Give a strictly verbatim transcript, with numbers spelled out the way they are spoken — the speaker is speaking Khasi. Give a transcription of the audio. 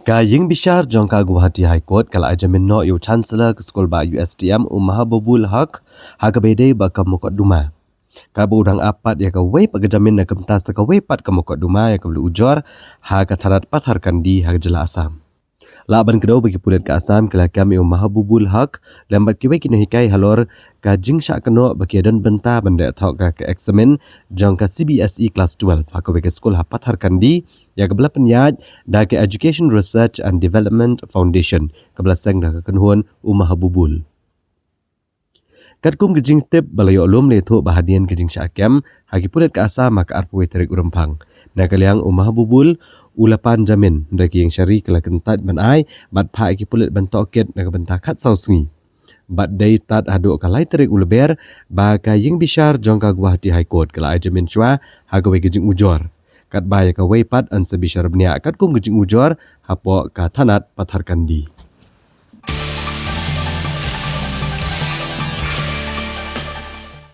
Ka ïing bishar jong ka Guwahati High Court ka la ai jamin noh ïa u Chancellor ka skul bah U S T M u Mahbubul Haq ha kaba ïadei bad ka mukotduma, kaba u dang ap pat ïa kawei pat ka jamin na ka bynta sa kawei pat ka mukotduma ïa kaba la ujor ha ka thanat Patharkandi ha ka jylla Assam. Lah ban kdew ba ki pulit ka Assam ki la kem ïa u Mahbubul Haq lem bad kiwei ki nonghikai halor ka jingshah kynnoh ba ki ïadon bynta ban leh thoh ka, ka eksamin jong ka C B S E Class twelve ha kawei ka skul ha Patharkandi, ïa kaba la pynïaid da ka Education Research and Development Foundation, kaba la seng da ka kynhun u Mahbubul. Katkum ka jingtip ba la ïoh lum, la ïathuh ba hadien ka jingshah kem ha ki pulit ka Assam ha ka arphew wei tarik u Rymphang, na ka liang u Mahbubul u la pan jamin, hynrei ka ïingshari ka la kyntait ban ai bad phah ïa ki pulit ban tohkit na ka bynta khatsaw sngi. Bad dei tad haduh ka lai tarik u Lber ba ka ïing bishar jong ka Guwahati High Court ka la ai jamin shuwa ha kawei ka jingujor, katba ïa kawei pat yn sa bishar bniah katkum ka jingujor hapoh ka thanat Patharkandi.